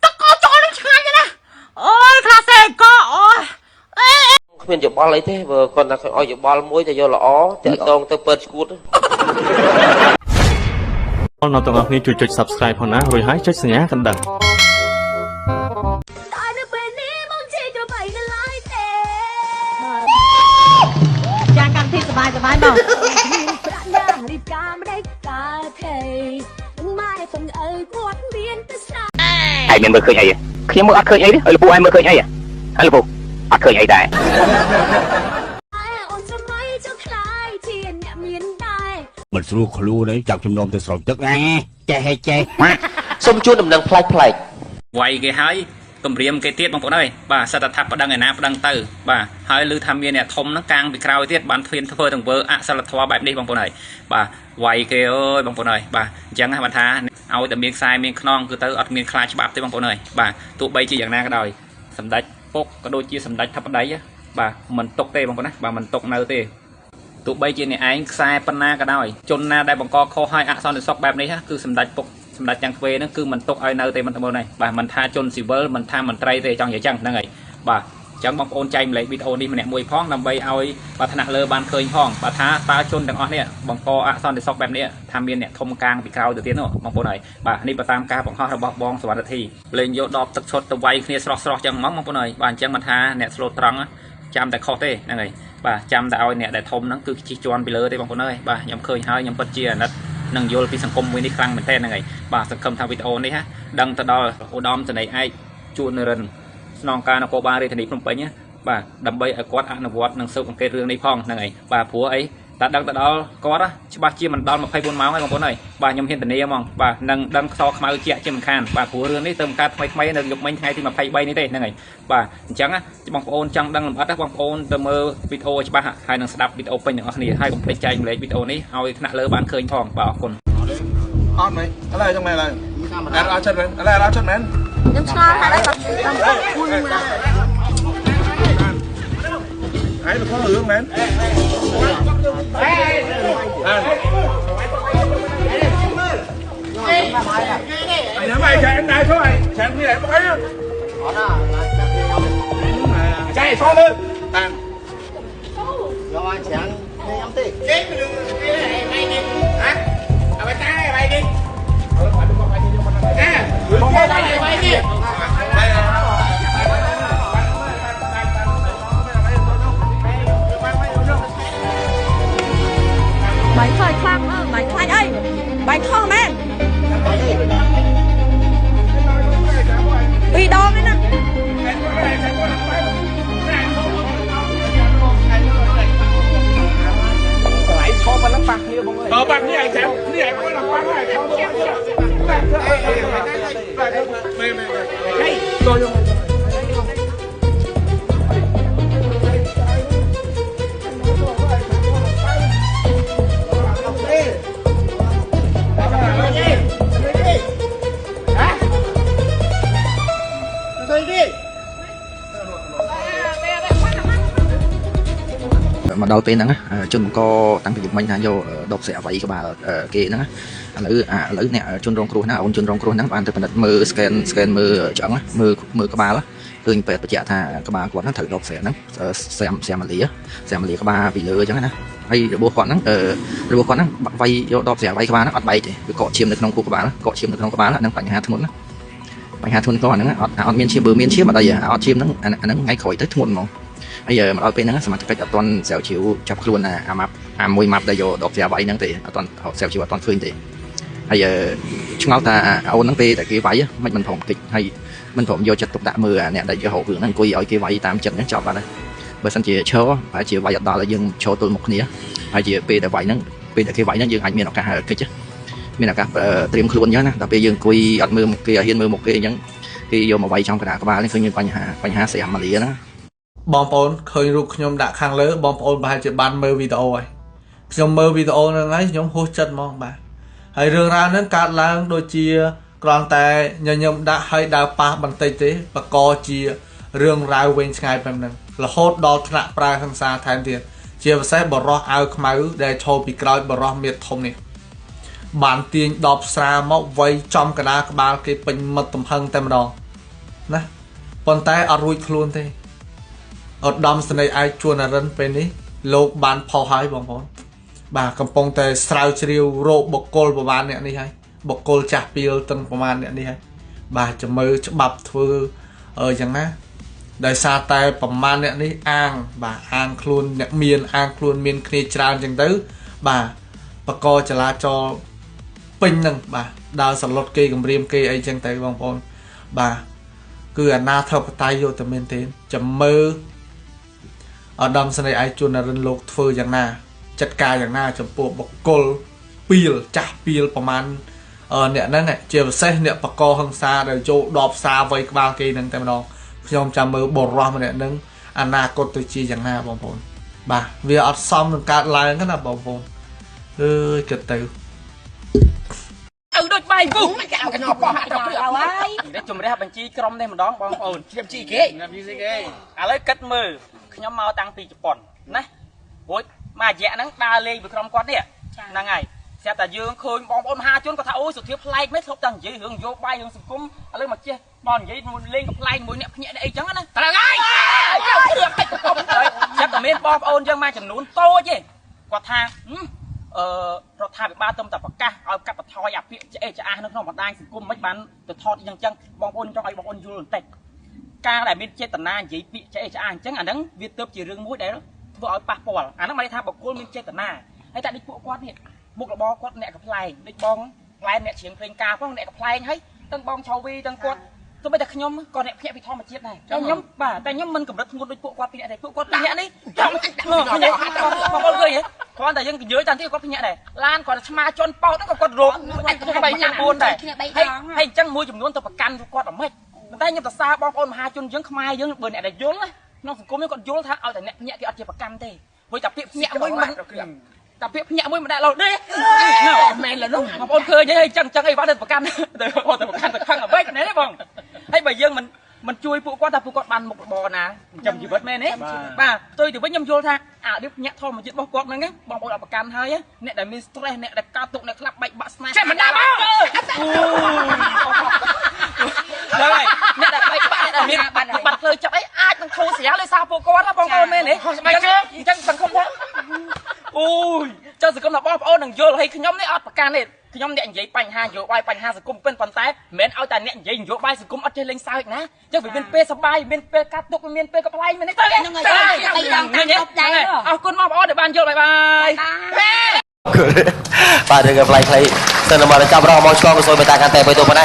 តកចូលនឹងឆ្ងាញ់ណាស់អូយខ្លាសេកអូយ គ្មានយោបល់អីទេបើគាត់ថាឲ្យយោបល់មួយទៅយកល្អតាក់ទងទៅពើឈួត ដល់ទាំងអស់គ្នាជួយចុច Subscribe ផងណារួចហើយចុចសញ្ញាកណ្ដឹង តើនៅពេលនេះបងជិះក្របីនៅឡើយទេ ចាកម្មវិធីសบายសบายមក ប្រាក់ណារៀបការម្ដេចកើតទេម៉ែផងឪគាត់មានទៅស្រា ឯងមានមើលឃើញអីខ្ញុំមើលអត់ឃើញអីទេឲ្យលពូឯងមើលឃើញអីហើយលពូអត់ឃើញអីដែរ អូនសម័យចង់ខ្លាយជាអ្នកមានដែរ មិនស្រួលខ្លួនឯងចាប់ចំណុំទៅស្រោចទឹកណាចេះហេចេះ សូមជួនដំណឹងប្លែកប្លែក វាយគេហើយគម្រាមគេទៀតបងប្អូនអើយបាទសិតតែថាប្តឹងឯណាប្តឹងទៅបាទហើយឮថាមានអ្នកធំហ្នឹងកាងពីក្រោយទៀតបានធានធ្វើទង្វើអសិលធម៌បែបនេះបងប្អូនអើយបាទវាយគេអើយបងប្អូនអើយបាទអញ្ចឹងណាបានថាឲ្យតែមានខ្សែមានខ្នងគឺទៅអត់មានខ្លាចច្បាប់ទេបងប្អូនអើយបាទទោះបីជាយ៉ាងណាក៏ដោយសម្ដេចពុកក៏ដូចជាសម្ដេចធិបតីបាទមិនຕົកទេបងប្អូនណាបាទមិនຕົកនៅទេទោះបីជាអ្នកឯងខ្សែប៉ុណ្ណាក៏ដោយជនណាដែលបង្កខុសឲ្យអសន្តិសុខបែបនេះគឺសម្ដេចពុកសម្ដេចទាំងទ្វេហ្នឹងគឺមិនទុកឲ្យនៅទេមិនបងប្អូនហើយបាទមិនថាជនស៊ីវិលមិនថាមន្ត្រីទេចង់និយាយចឹងហ្នឹងហើយបាទអញ្ចឹងបងប្អូនចែកម្លែកវីដេអូនេះម្នាក់មួយផងដើម្បីឲ្យបាទថ្នាក់លើបានឃើញផងបាទថាតើជនទាំងអស់នេះបង្កអសន្តិសុខបែបនេះថាមានអ្នកធំកាងពីក្រោយទៅទៀតនោះបងប្អូនហើយបាទនេះបើតាមការបង្ហោះរបស់បងសវណ្ណធីលេងយកដបទឹកឈុតទៅវាយគ្នាស្រស់ស្រស់ចឹងហ្មងបងប្អូនហើយបាទអញ្ចឹងមិនថាអ្នកស្លូតត្រង់ចាំតែខុសទេហ្នឹងហើយបាទចាំតែឲ្យអ្នកដែលធំហ្នឹងគឺជិះជាន់ពីលើទេបងប្អូនអើយបាទខ្ញុំឃើញហើយខ្ញុំពិតជាអាណិតនឹងយល់ពីសង្គមមួយនេះខ្លាំងមែនទែនហ្នឹងហើយបាទសង្ឃឹមថាវីដេអូនេះដឹងទៅដល់ឧត្តមសេនីយ៍ឯកជួននរិនស្នងការនគរបាលរាជធានីភ្នំពេញណាបាទដើម្បីឲ្យគាត់អនុវត្តនិងស៊ើបអង្កេតរឿងនេះផងហ្នឹងហើយបាទព្រោះអីតែដឹងទៅដល់គាត់ច្បាស់ជាមិនដល់24ម៉ោងហើយបងប្អូនអើយបាទខ្ញុំហ៊ានធានាហ្មងបាទនឹងដឹងខ្សោខ្មៅជាក់ជាមិនខានបាទព្រោះរឿងនេះទៅកើតថ្មីថ្មីនៅយប់មិញថ្ងៃទី23នេះទេហ្នឹងហើយបាទអញ្ចឹងបងប្អូនចង់ដឹងលម្អិតបងប្អូនទៅមើលវីដេអូច្បាស់ហើយនឹងស្ដាប់វីដេអូពេញទាំងអស់គ្នាហើយកុំភ្លេចចែកម្លែកវីដេអូនេះឲ្យថ្នាក់លើបានឃើញផងបាទអរគុណ អត់មែនឥឡូវចង់មែនឡើយអត់ចិត្តមែនឥឡូវអត់ចិត្តមែន ខ្ញុំឆ្ងល់ហើយគាត់ ហើយទៅរឿងមែនអញមកឆែនដែរthôiឆែននេះអីអត់ណាចៃសលើតាម យកឲ្យច្រាំងនេះអត់ទេ គេរឿងគេអីនេះហ៎អបតាអីនេះអើមកមកអីនេះ បាញ់ខ្លាចខ្លាំងបាញ់ខ្លាចអីបាញ់ខុសមែនពីរដងនេះណា អឺបាក់នេះឯងចាំនេះឯងគាត់បាក់ហើយមែនមែនហេតយក មកដល់ពេលហ្នឹងជនបង្កតាំងពីយប់មិញថាយកដបស្រាក់វាយក្បាលគេហ្នឹងឥឡូវឥឡូវអ្នកជនរងគ្រោះហ្នឹងអូនជនរងគ្រោះហ្នឹងបានទៅពិនិត្យមើល scan មើលឆ្អឹងមើលមើលក្បាលឃើញពេទ្យបញ្ជាក់ថាក្បាលគាត់ហ្នឹងត្រូវដបស្រាក់ហ្នឹងស្រាមស្រាមលាស្រាមលាក្បាលពីលើអញ្ចឹងណាហើយរបួសគាត់ហ្នឹងរបួសគាត់ហ្នឹងវាយយកដបស្រាក់វាយក្បាលហ្នឹងអត់បែកទេវាកកឈាមនៅក្នុងខួរក្បាលកកឈាមនៅក្នុងក្បាលហ្នឹងបញ្ហាធ្ងន់ណាបញ្ហាធ្ងន់ក៏អាហ្នឹងអត់អត់មានឈាមបើមានឈាមអត់អីអត់ឈាមហ្នឹងអាហ្នឹងថ្ងៃក្រោយទៅធ្ងន់ហ្មងហើយមកដល់ពេលហ្នឹងសមត្ថកិច្ចអត់ទាន់ស្រាវជ្រាវចាប់ខ្លួនអាម៉ាប់អាមួយម៉ាប់ដែលយកដបស្រាវាយហ្នឹងទេអត់ទាន់ស្រាវជ្រាវអត់ទាន់ឃើញទេហើយឆ្ងល់ថាអូនហ្នឹងពេលតែគេវាយមិនមិនព្រមតិចហើយមិនព្រមយកចិត្តទុកដាក់មើលអាអ្នកដែលយករករឿងហ្នឹងអង្គុយឲ្យគេវាយតាមចិត្តហ្នឹងចប់បាត់ហើយបើសិនជាឈរប្រហែលជាវាយអត់ដល់ហើយយើងឈរទល់មុខគ្នាហើយជាពេលដែលវាយហ្នឹងពេលដែលគេវាយហ្នឹងយើងអាចមានឱកាសកិច្ចមានឱកាសត្រៀមខ្លួនអញ្ចឹងណាដល់ពេលយើងអង្គុយអត់មើលមុខគេអត់ហ៊ានមើលមុខគេអញ្ចឹងគេយកមកវាយចំកណ្ដាលក្បាលនេះឃើញមានបញ្ហាបញ្ហាស្រាមាលាណា បងប្អូនឃើញរូបខ្ញុំដាក់ខាងលើបងប្អូនប្រហែលជាបានមើលវីដេអូហើយខ្ញុំមើលវីដេអូហ្នឹងហើយខ្ញុំហួសចិត្តហ្មងបាទហើយរឿងរ៉ាវហ្នឹងកើតឡើងដូចជាគ្រាន់តែញញឹមដាក់ឲ្យដើរប៉ះបន្តិចទេបកជារឿងរ៉ាវវែងឆ្ងាយបែបហ្នឹងរហូតដល់ថ្នាក់ប្រើហិង្សាថែមទៀតជាពិសេសបរោះអាវខ្មៅដែលឈរពីក្រោយបរោះមៀតធំនេះ បានទាញដបស្រាមកវាយចំកណ្ដាលក្បាលគេពេញមាត់ទំហឹងតែម្ដងណាប៉ុន្តែអត់រួចខ្លួនទេឧត្តមសេនីយ៍ឯកជួននរិនពេលនេះលោកបានផុសហើយបងប្អូនបាទកំពុងតែស្រាវជ្រាវរកបុគ្គលប្រមាណអ្នកនេះហើយបុគ្គលចាស់ពីលទាំងប្រមាណអ្នកនេះហើយបាទចាំមើលច្បាប់ធ្វើយ៉ាងណាដោយសារតែប្រមាណអ្នកនេះអាងបាទអាងខ្លួនអ្នកមានអាងខ្លួនមានគ្នាច្រើនចឹងទៅបាទបកចលាចលពេញនឹងបាទដើរសឡុតគេគម្រាមគេអីចឹងទៅបងប្អូនបាទគឺអាណាធិបតេយ្យយកតែមែនទេចាំមើលឧត្តមសេនីយ៍ឯកជួននរិនលោកធ្វើយ៉ាងណាចាត់ការយ៉ាងណាចំពោះបុគ្គលពីលចាស់ពីលប្រមាណអ្នកហ្នឹងជាពិសេសអ្នកបកហិង្សាដែលចូលដបស្រាវ័យក្បាលគេហ្នឹងតែម្ដងខ្ញុំចាំមើលបរោះម្នាក់ហ្នឹងអនាគតទៅជាយ៉ាងណាបងប្អូនបាទវាអត់សមនឹងកើតឡើងទេណាបងប្អូនអើយគិតទៅ ឪដូចបាយពុះ កៅកណោបោះទៅព្រា ហើយនេះជំរះបញ្ជីក្រុមនេះម្ដងបងប្អូន ខ្ញុំជីគេ ឥឡូវគិតមើលខ្ញុំមកតាំងពីជប៉ុនណារួចមួយរយៈហ្នឹងដើរលេងពីក្រុមគាត់នេះហ្នឹងហើយស្រាប់តែយើងឃើញបងប្អូនមហាជនគាត់ថាអូយសុធាប្លែកមែនធ្លាប់តែនិយាយរឿងនយោបាយរឿងសង្គមឥឡូវមកចេះមកនិយាយលេងកំប្លែងមួយអ្នកភ្ញាក់អីចឹងណាត្រូវហើយចៅគ្រឿងតិចកុំស្រាប់តែមានបងប្អូនយើងមួយចំនួនតូចទេគាត់ថារដ្ឋាភិបាលទំតែប្រកាសឲ្យកាត់បន្ថយអាពាក្យឆ្អេះឆ្អាសនៅក្នុងបណ្ដាញសង្គមមិនបានទៅថតយ៉ាងចឹងបងប្អូនចង់ឲ្យបងប្អូនយល់បន្តិចការដែលមានចេតនានិយាយពាក្យឆ្អេះឆ្អាសអញ្ចឹងអាហ្នឹងវាទើបជារឿងមួយដែលធ្វើឲ្យប៉ះពាល់អាហ្នឹងមានន័យថាបុគ្គលមានចេតនាហើយតែដូចពួកគាត់នេះមុខរបរគាត់អ្នកកំប្លែងដូចបងប្លែងអ្នកច្រៀងភ្លេងការផងអ្នកកំប្លែងហើយទាំងបងឆៅវីទាំងគាត់ទោះបីតែខ្ញុំក៏អ្នកភ្ញាក់ពីធម្មជាតិដែរតែខ្ញុំបាទតែខ្ញុំមិនកម្រិតធ្ងន់ដូចពួកគាត់ពីរនាក់ទេពួកគាត់ពីរនាក់នេះចង់បងប្អូនឃើញទេគ្រាន់តែយើងនិយាយតាមទីគាត់ភ្ញាក់ដែរឡានគាត់ឆ្មាជន់ប៉ោតហ្នឹងក៏គាត់រោគ3 4ដែរហើយអញ្ចឹងមួយចំនួនទៅប្រកាន់គាត់អាម៉េចប៉ុន្តែខ្ញុំសរសើរបងប្អូនមហាជនយើងខ្មែរយើងបើអ្នកដែលយល់ណាក្នុងសង្គមយើងគាត់យល់ថាឲ្យតែអ្នកភ្ញាក់គេអត់ជាប្រកាន់ទេព្រោះតែពាក្យភ្ញាក់មួយមិនតែពាក្យភ្ញាក់មួយមិនដែលលោទេមែនឡើយនោះបងប្អូនឃើញហើយចឹងចឹងអីវ៉ាទៅប្រកាន់ទៅបងទៅប្រកាន់ទៅខឹងអ្វីណែទេបងហើយបើយើងមិនជួយពួកគាត់ថាពួកគាត់បានមុខរបរណាចិញ្ចឹមជីវិតមែនទេបាទផ្ទុយទៅវិញខ្ញុំយល់ថាអារបៀបភ្ញាក់ធម្មជាតិរបស់គាត់ហ្នឹងបងប្អូនអត់ប្រកាន់ហើយអ្នកដែលមាន stress អ្នកដែលកើតទុកអ្នកខ្លះបែកបាក់ស្នេហ៍ចេះមិនដាក់មកហ្នឹងហើយអ្នកដែលបែកបាក់ដែលមានបាត់ផ្លូវចិត្តអីអាចនឹងធូរស្រាលដោយសារពួកគាត់ណាបងប្អូនមែនទេអញ្ចឹងសង្ឃឹមថាអូយចុះសង្គមរបស់បងប្អូននឹងយល់ហើយខ្ញុំនេះអត់ប្រកាន់ទេខ្ញុំអ្នកនិយាយបញ្ហានយោបាយបញ្ហាសង្គមពិនប៉ុន្តែមិនមែនឲ្យតែអ្នកនិយាយនយោបាយសង្គមអត់ចេះលេងសើចណាអញ្ចឹងវាមានពេលសប្បាយមានពេលកាត់ទុកមានពេលកំប្លែងមែនទេ ហ្នឹងហើយ អរគុណបងប្អូនដែលបានយល់បាយបាយ បាទរឿងប្លែកៗសិនមកចាប់រកមកឆ្លងក៏សូមមេត្តាកាន់តែបីទៅប៉ុណ្ណេះ។